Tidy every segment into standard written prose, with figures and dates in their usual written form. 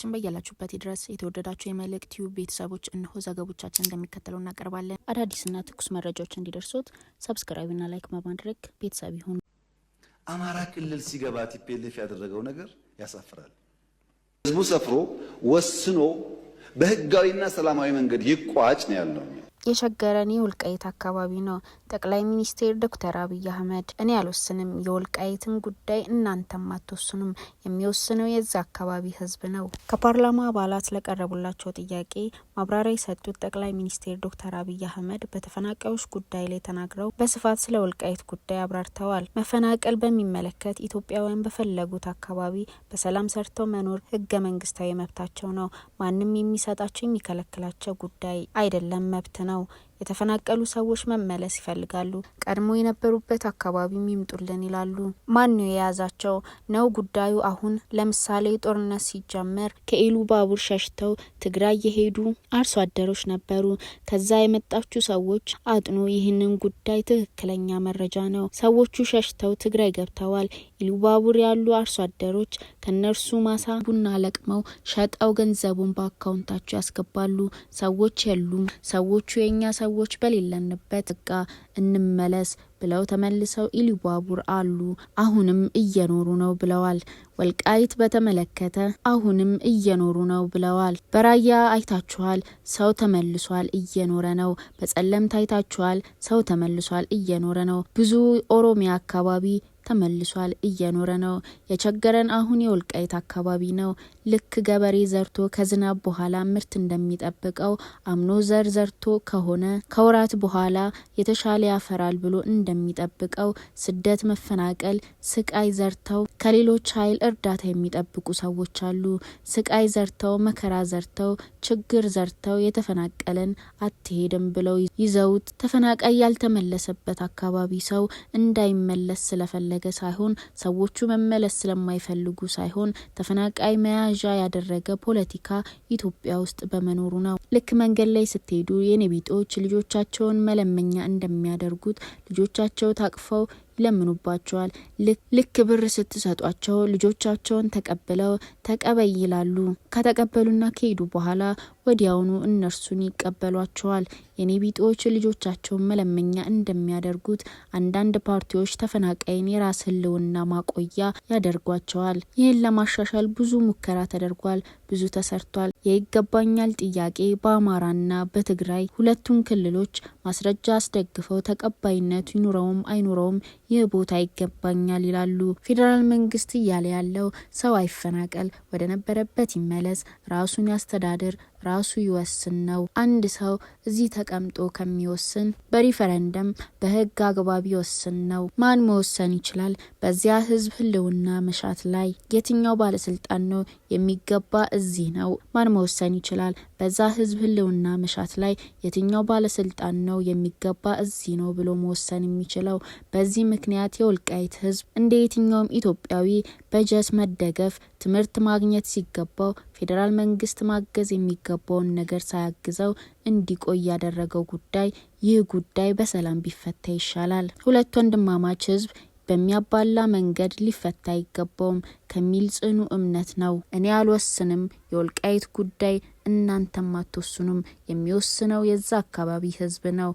ሰላምታችን በያላችሁበት ድረስ የተወደዳችሁ የመልሕቅ ቲዩብ ቤተሰቦች፣ እነሆ ዘገቦቻችን እንደሚከተለው እናቀርባለን። አዳዲስና ትኩስ መረጃዎች እንዲደርሶት subscribe ና like በማድረግ ቤተሰብ ይሁኑ። አማራ ክልል ሲገባ TPLF ያደረገው ነገር ያሳፍራል። ህዝቡ ሰፍሮ ወስኖ በህጋዊና ሰላማዊ መንገድ ይቋጭ ነው ያልነው። የቸገረን የወልቃይት አካባቢ ነው። ጠቅላይ ሚኒስትር ዶክተር አብይ አህመድ እኔ አልወስንም፣ የወልቃይትን ጉዳይ እናንተም አትወስኑም፣ የሚወስነው የዛ አካባቢ ህዝብ ነው። ከፓርላማ አባላት ለቀረቡላቸው ጥያቄ ማብራሪያ የሰጡት ጠቅላይ ሚኒስትር ዶክተር አብይ አህመድ በተፈናቃዮች ጉዳይ ላይ ተናግረው በስፋት ስለ ወልቃይት ጉዳይ አብራርተዋል። መፈናቀል በሚመለከት ኢትዮጵያውያን በፈለጉት አካባቢ በሰላም ሰርተው መኖር ህገ መንግስታዊ መብታቸው ነው። ማንም የሚሰጣቸው የሚከለክላቸው ጉዳይ አይደለም፣ መብት ነው። የተፈናቀሉ ሰዎች መመለስ ይፈልጋሉ። ቀድሞ የነበሩበት አካባቢ ይምጡልን ይላሉ። ማን ነው የያዛቸው ነው ጉዳዩ። አሁን ለምሳሌ ጦርነት ሲጀመር ከኢሉ ባቡር ሸሽተው ትግራይ የሄዱ አርሶ አደሮች ነበሩ። ከዛ የመጣችሁ ሰዎች አጥኑ። ይህንን ጉዳይ ትክክለኛ መረጃ ነው። ሰዎቹ ሸሽተው ትግራይ ገብተዋል። ኢሉባቡር ያሉ አርሶ አደሮች ከነርሱ ማሳ ቡና ለቅመው ሸጠው ገንዘቡን በአካውንታቸው ያስገባሉ። ሰዎች የሉም። ሰዎቹ የእኛ ሰዎች በሌለንበት በቃ እንመለስ ብለው ተመልሰው ኢሉባቡር አሉ። አሁንም እየኖሩ ነው ብለዋል። ወልቃይት በተመለከተ አሁንም እየኖሩ ነው ብለዋል። በራያ አይታችኋል፣ ሰው ተመልሷል፣ እየኖረ ነው። በጸለምት አይታችኋል፣ ሰው ተመልሷል፣ እየኖረ ነው። ብዙ ኦሮሚያ አካባቢ ተመልሷል፣ እየኖረ ነው። የቸገረን አሁን የወልቃይት አካባቢ ነው። ልክ ገበሬ ዘርቶ ከዝናብ በኋላ ምርት እንደሚጠብቀው፣ አምኖ ዘር ዘርቶ ከሆነ ከወራት በኋላ የተሻለ ያፈራል ብሎ እንደሚጠብቀው፣ ስደት፣ መፈናቀል፣ ስቃይ ዘርተው ከሌሎች ኃይል እርዳታ የሚጠብቁ ሰዎች አሉ። ስቃይ ዘርተው፣ መከራ ዘርተው፣ ችግር ዘርተው የተፈናቀለን አትሄድም ብለው ይዘውት ተፈናቃይ ያልተመለሰበት አካባቢ ሰው እንዳይመለስ ስለፈለገ ሳይሆን፣ ሰዎቹ መመለስ ስለማይፈልጉ ሳይሆን፣ ተፈናቃይ መያዣ ያደረገ ፖለቲካ ኢትዮጵያ ውስጥ በመኖሩ ነው። ልክ መንገድ ላይ ስትሄዱ የኔቢጤዎች ልጆቻቸውን መለመኛ እንደሚያደርጉት ልጆቻቸው ታቅፈው ይለምኑባቸዋል። ልክ ብር ስትሰጧቸው ልጆቻቸውን ተቀብለው ተቀበይ ይላሉ። ከተቀበሉና ከሄዱ በኋላ ወዲያውኑ እነርሱን ይቀበሏቸዋል። የኔቢጤዎች ልጆቻቸውን መለመኛ እንደሚያደርጉት አንዳንድ ፓርቲዎች ተፈናቃይን የራስ ሕልውና ማቆያ ያደርጓቸዋል። ይህን ለማሻሻል ብዙ ሙከራ ተደርጓል፣ ብዙ ተሰርቷል። የይገባኛል ጥያቄ በአማራና በትግራይ ሁለቱን ክልሎች ማስረጃ አስደግፈው ተቀባይነት ይኑረውም አይኑረውም ይህ ቦታ ይገባኛል ይላሉ። ፌዴራል መንግስት እያለ ያለው ሰው አይፈናቀል፣ ወደ ነበረበት ይመለስ፣ ራሱን ያስተዳድር፣ ራሱ ይወስን ነው። አንድ ሰው እዚህ ተቀምጦ ከሚወስን በሪፈረንደም በህግ አግባብ ይወስን ነው። ማን መወሰን ይችላል? በዚያ ህዝብ ህልውና መሻት ላይ የትኛው ባለስልጣን ነው የሚገባ እዚህ ነው? ማን መወሰን ይችላል? በዛ ህዝብ ህልውና መሻት ላይ የትኛው ባለስልጣን ነው የሚገባ እዚህ ነው ብሎ መወሰን የሚችለው? በዚህ ምክንያት የወልቃይት ህዝብ እንደ የትኛውም ኢትዮጵያዊ በጀት መደገፍ፣ ትምህርት ማግኘት ሲገባው ፌዴራል መንግስት ማገዝ የሚገባውን ነገር ሳያግዘው እንዲቆይ ያደረገው ጉዳይ፣ ይህ ጉዳይ በሰላም ቢፈታ ይሻላል። ሁለት ወንድማማች ህዝብ በሚያባላ መንገድ ሊፈታ አይገባውም ከሚል ጽኑ እምነት ነው። እኔ አልወስንም፣ የወልቃይት ጉዳይ እናንተም አትወስኑም፣ የሚወስነው የዛ አካባቢ ህዝብ ነው።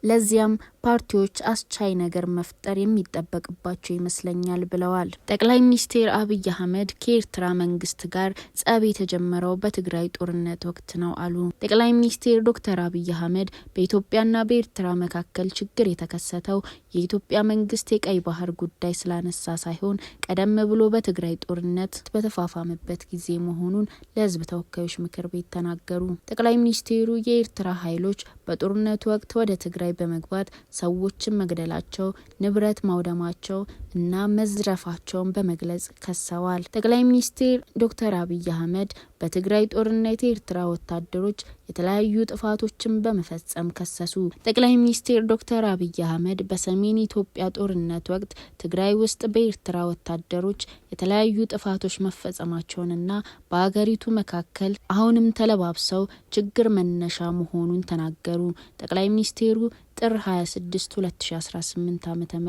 ለዚያም ፓርቲዎች አስቻይ ነገር መፍጠር የሚጠበቅባቸው ይመስለኛል ብለዋል። ጠቅላይ ሚኒስትር አብይ አህመድ ከኤርትራ መንግስት ጋር ጸብ የተጀመረው በትግራይ ጦርነት ወቅት ነው አሉ። ጠቅላይ ሚኒስትር ዶክተር አብይ አህመድ በኢትዮጵያና በኤርትራ መካከል ችግር የተከሰተው የኢትዮጵያ መንግስት የቀይ ባህር ጉዳይ ስላነሳ ሳይሆን ቀደም ብሎ በትግራይ ጦርነት በተፋፋመበት ጊዜ መሆኑን ለህዝብ ተወካዮች ምክር ቤት ተናገሩ። ጠቅላይ ሚኒስትሩ የኤርትራ ኃይሎች በጦርነቱ ወቅት ወደ ትግራይ በመግባት ሰዎችን መግደላቸው፣ ንብረት ማውደማቸው እና መዝረፋቸውን በመግለጽ ከሰዋል። ጠቅላይ ሚኒስትር ዶክተር አብይ አህመድ በትግራይ ጦርነት የኤርትራ ወታደሮች የተለያዩ ጥፋቶችን በመፈጸም ከሰሱ። ጠቅላይ ሚኒስትር ዶክተር አብይ አህመድ በሰሜን ኢትዮጵያ ጦርነት ወቅት ትግራይ ውስጥ በኤርትራ ወታደሮች የተለያዩ ጥፋቶች መፈጸማቸውንና በሀገሪቱ መካከል አሁንም ተለባብሰው ችግር መነሻ መሆኑን ተናገሩ። ተናገሩ። ጠቅላይ ሚኒስቴሩ ጥር 26 2018 ዓ.ም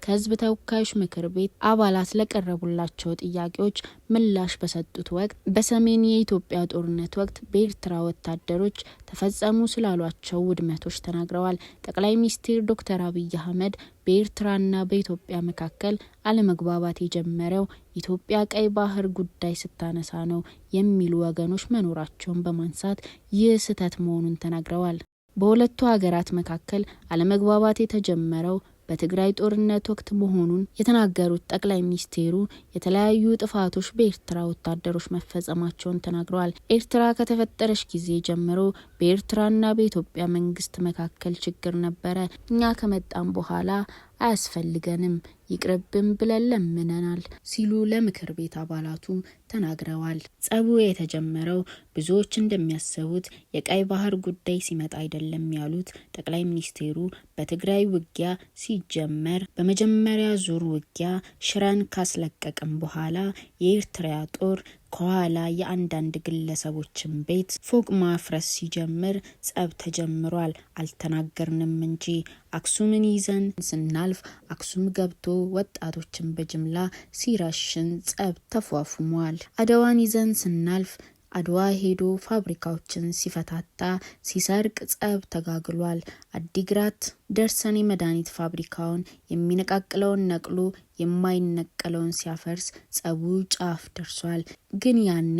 ከህዝብ ተወካዮች ምክር ቤት አባላት ለቀረቡላቸው ጥያቄዎች ምላሽ በሰጡት ወቅት በሰሜን የኢትዮጵያ ጦርነት ወቅት በኤርትራ ወታደሮች ተፈጸሙ ስላሏቸው ውድመቶች ተናግረዋል። ጠቅላይ ሚኒስትር ዶክተር አብይ አህመድ በኤርትራና በኢትዮጵያ መካከል አለመግባባት የጀመረው ኢትዮጵያ ቀይ ባህር ጉዳይ ስታነሳ ነው የሚሉ ወገኖች መኖራቸውን በማንሳት ይህ ስህተት መሆኑን ተናግረዋል። በሁለቱ ሀገራት መካከል አለመግባባት የተጀመረው በትግራይ ጦርነት ወቅት መሆኑን የተናገሩት ጠቅላይ ሚኒስቴሩ የተለያዩ ጥፋቶች በኤርትራ ወታደሮች መፈጸማቸውን ተናግረዋል። ኤርትራ ከተፈጠረች ጊዜ ጀምሮ በኤርትራና በኢትዮጵያ መንግስት መካከል ችግር ነበረ። እኛ ከመጣም በኋላ አያስፈልገንም ይቅርብን ብለን ለምነናል ሲሉ ለምክር ቤት አባላቱ ተናግረዋል። ጸቡ የተጀመረው ብዙዎች እንደሚያስቡት የቀይ ባህር ጉዳይ ሲመጣ አይደለም ያሉት ጠቅላይ ሚኒስቴሩ በትግራይ ውጊያ ሲጀመር በመጀመሪያ ዙር ውጊያ ሽረን ካስለቀቅም በኋላ የኤርትራ ጦር ከኋላ የአንዳንድ ግለሰቦችን ቤት ፎቅ ማፍረስ ሲጀምር ጸብ ተጀምሯል። አልተናገርንም እንጂ አክሱምን ይዘን ስናልፍ አክሱም ገብቶ ወጣቶችን በጅምላ ሲረሽን ጸብ ተፏፉሟል። አድዋን ይዘን ስናልፍ አድዋ ሄዶ ፋብሪካዎችን ሲፈታታ ሲሰርቅ ጸብ ተጋግሏል። አዲግራት ደርሰን የመድኃኒት ፋብሪካውን የሚነቃቅለውን ነቅሎ የማይነቀለውን ሲያፈርስ ጸቡ ጫፍ ደርሷል። ግን ያኔ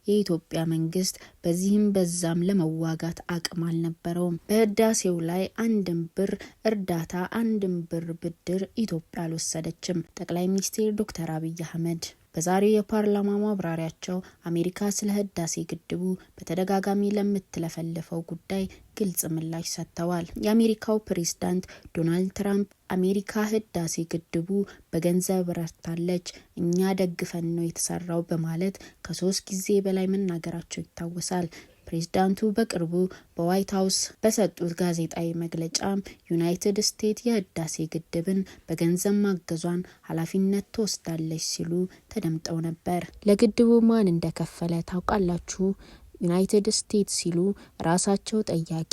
የኢትዮጵያ መንግስት በዚህም በዛም ለመዋጋት አቅም አልነበረውም። በህዳሴው ላይ አንድም ብር እርዳታ አንድም ብር ብድር ኢትዮጵያ አልወሰደችም። ጠቅላይ ሚኒስትር ዶክተር አብይ አህመድ በዛሬው የፓርላማ ማብራሪያቸው አሜሪካ ስለ ህዳሴ ግድቡ በተደጋጋሚ ለምትለፈልፈው ጉዳይ ግልጽ ምላሽ ሰጥተዋል። የአሜሪካው ፕሬዝዳንት ዶናልድ ትራምፕ አሜሪካ ህዳሴ ግድቡ በገንዘብ ረድታለች፣ እኛ ደግፈን ነው የተሰራው በማለት ከ3 ጊዜ በላይ መናገራቸው ይታወሳል። ፕሬዝዳንቱ በቅርቡ በዋይት ሀውስ በሰጡት ጋዜጣዊ መግለጫ ዩናይትድ ስቴትስ የህዳሴ ግድብን በገንዘብ ማገዟን ኃላፊነት ትወስዳለች ሲሉ ተደምጠው ነበር። ለግድቡ ማን እንደከፈለ ታውቃላችሁ? ዩናይትድ ስቴትስ ሲሉ ራሳቸው ጠያቂ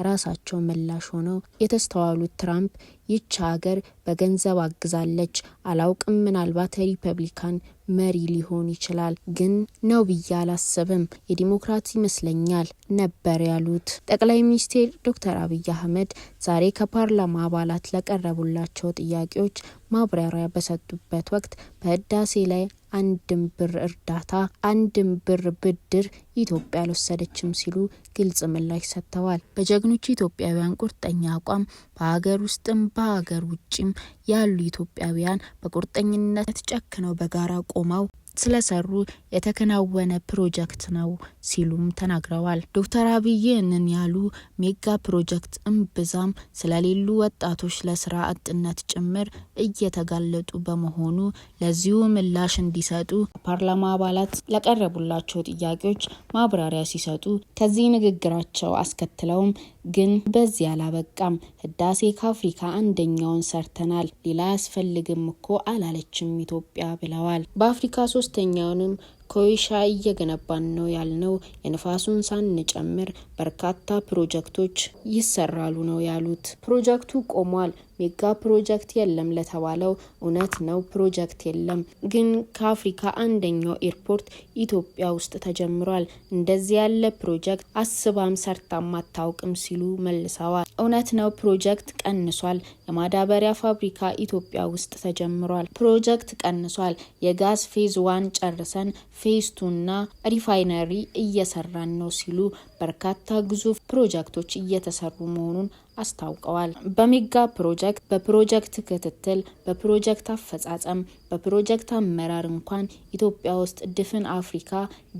ራሳቸው ምላሽ ሆነው የተስተዋሉት ትራምፕ ይች ሀገር በገንዘብ አግዛለች፣ አላውቅም፣ ምናልባት ሪፐብሊካን መሪ ሊሆን ይችላል፣ ግን ነው ብዬ አላስብም፣ የዲሞክራት ይመስለኛል ነበር ያሉት። ጠቅላይ ሚኒስትር ዶክተር አብይ አህመድ ዛሬ ከፓርላማ አባላት ለቀረቡላቸው ጥያቄዎች ማብራሪያ በሰጡበት ወቅት በህዳሴ ላይ አንድም ብር እርዳታ አንድም ብር ብድር ኢትዮጵያ አልወሰደችም ሲሉ ግልጽ ምላሽ ሰጥተዋል። በጀግኖቹ ኢትዮጵያውያን ቁርጠኛ አቋም በሀገር ውስጥም በሀገር ውጭም ያሉ ኢትዮጵያውያን በቁርጠኝነት ጨክነው በጋራ ቆመው ስለሰሩ የተከናወነ ፕሮጀክት ነው ሲሉም ተናግረዋል። ዶክተር አብይ ይህንን ያሉ ሜጋ ፕሮጀክት እምብዛም ስለሌሉ ወጣቶች ለስራ አጥነት ጭምር እየተጋለጡ በመሆኑ ለዚሁ ምላሽ እንዲሰጡ ፓርላማ አባላት ለቀረቡላቸው ጥያቄዎች ማብራሪያ ሲሰጡ ከዚህ ንግግራቸው አስከትለውም ግን በዚህ አላበቃም፣ ህዳሴ ከአፍሪካ አንደኛውን ሰርተናል፣ ሌላ አያስፈልግም እኮ አላለችም ኢትዮጵያ ብለዋል። በአፍሪካ ሶስተኛውንም ኮይሻ እየገነባን ነው ያልነው የንፋሱን ሳንጨምር በርካታ ፕሮጀክቶች ይሰራሉ ነው ያሉት። ፕሮጀክቱ ቆሟል። ሜጋ ፕሮጀክት የለም ለተባለው እውነት ነው፣ ፕሮጀክት የለም። ግን ከአፍሪካ አንደኛው ኤርፖርት ኢትዮጵያ ውስጥ ተጀምሯል። እንደዚህ ያለ ፕሮጀክት አስባም ሰርታም አታውቅም ሲሉ መልሰዋል። እውነት ነው፣ ፕሮጀክት ቀንሷል። የማዳበሪያ ፋብሪካ ኢትዮጵያ ውስጥ ተጀምሯል። ፕሮጀክት ቀንሷል። የጋዝ phase one ጨርሰን phase two ና refinery እየሰራን ነው ሲሉ በርካታ ግዙፍ ፕሮጀክቶች እየተሰሩ መሆኑን አስታውቀዋል። በሜጋ ፕሮጀክት፣ በፕሮጀክት ክትትል፣ በፕሮጀክት አፈጻጸም፣ በፕሮጀክት አመራር እንኳን ኢትዮጵያ ውስጥ ድፍን አፍሪካ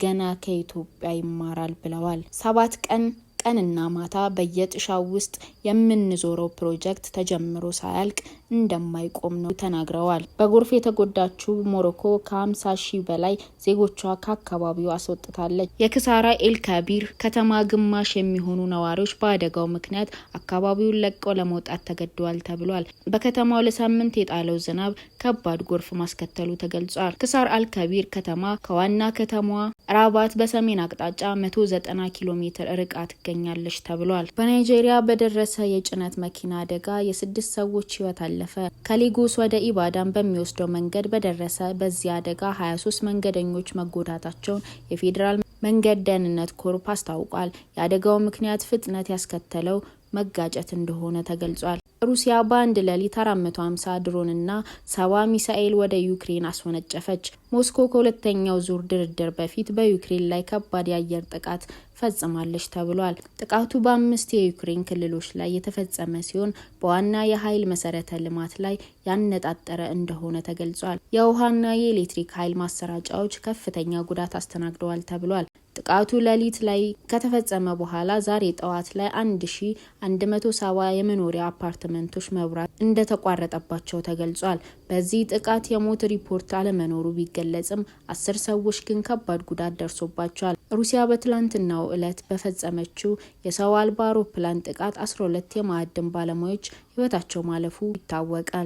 ገና ከኢትዮጵያ ይማራል ብለዋል። 7 ቀን ቀንና ማታ በየጥሻው ውስጥ የምንዞረው ፕሮጀክት ተጀምሮ ሳያልቅ እንደማይቆም ነው ተናግረዋል። በጎርፍ የተጎዳችው ሞሮኮ ከ50 ሺህ በላይ ዜጎቿ ከአካባቢው አስወጥታለች። የክሳራ ኤልከቢር ከተማ ግማሽ የሚሆኑ ነዋሪዎች በአደጋው ምክንያት አካባቢውን ለቀው ለመውጣት ተገደዋል ተብሏል። በከተማው ለሳምንት የጣለው ዝናብ ከባድ ጎርፍ ማስከተሉ ተገልጿል። ክሳር አልከቢር ከተማ ከዋና ከተማዋ ራባት በሰሜን አቅጣጫ 190 ኪሎ ሜትር ርቃ ትገኛለች። ታገኛለች ተብሏል። በናይጄሪያ በደረሰ የጭነት መኪና አደጋ የ6 ሰዎች ሕይወት አለፈ። ከሌጎስ ወደ ኢባዳን በሚወስደው መንገድ በደረሰ በዚህ አደጋ 23 መንገደኞች መጎዳታቸውን የፌዴራል መንገድ ደህንነት ኮርፕ አስታውቋል። የአደጋው ምክንያት ፍጥነት ያስከተለው መጋጨት እንደሆነ ተገልጿል። ሩሲያ በአንድ ሌሊት 450 ድሮንና 70 ሚሳኤል ወደ ዩክሬን አስወነጨፈች። ሞስኮ ከሁለተኛው ዙር ድርድር በፊት በዩክሬን ላይ ከባድ የአየር ጥቃት ፈጽማለች ተብሏል። ጥቃቱ በአምስት የዩክሬን ክልሎች ላይ የተፈጸመ ሲሆን በዋና የኃይል መሰረተ ልማት ላይ ያነጣጠረ እንደሆነ ተገልጿል። የውሃና የኤሌክትሪክ ኃይል ማሰራጫዎች ከፍተኛ ጉዳት አስተናግደዋል ተብሏል። ጥቃቱ ሌሊት ላይ ከተፈጸመ በኋላ ዛሬ ጠዋት ላይ 1170 የመኖሪያ አፓርትመንቶች መብራት እንደተቋረጠባቸው ተገልጿል። በዚህ ጥቃት የሞት ሪፖርት አለመኖሩ ቢገለጽም 10 ሰዎች ግን ከባድ ጉዳት ደርሶባቸዋል። ሩሲያ በትላንትናው ዕለት በፈጸመችው የሰው አልባ አውሮፕላን ጥቃት 12 የማዕድን ባለሙያዎች ሕይወታቸው ማለፉ ይታወቃል።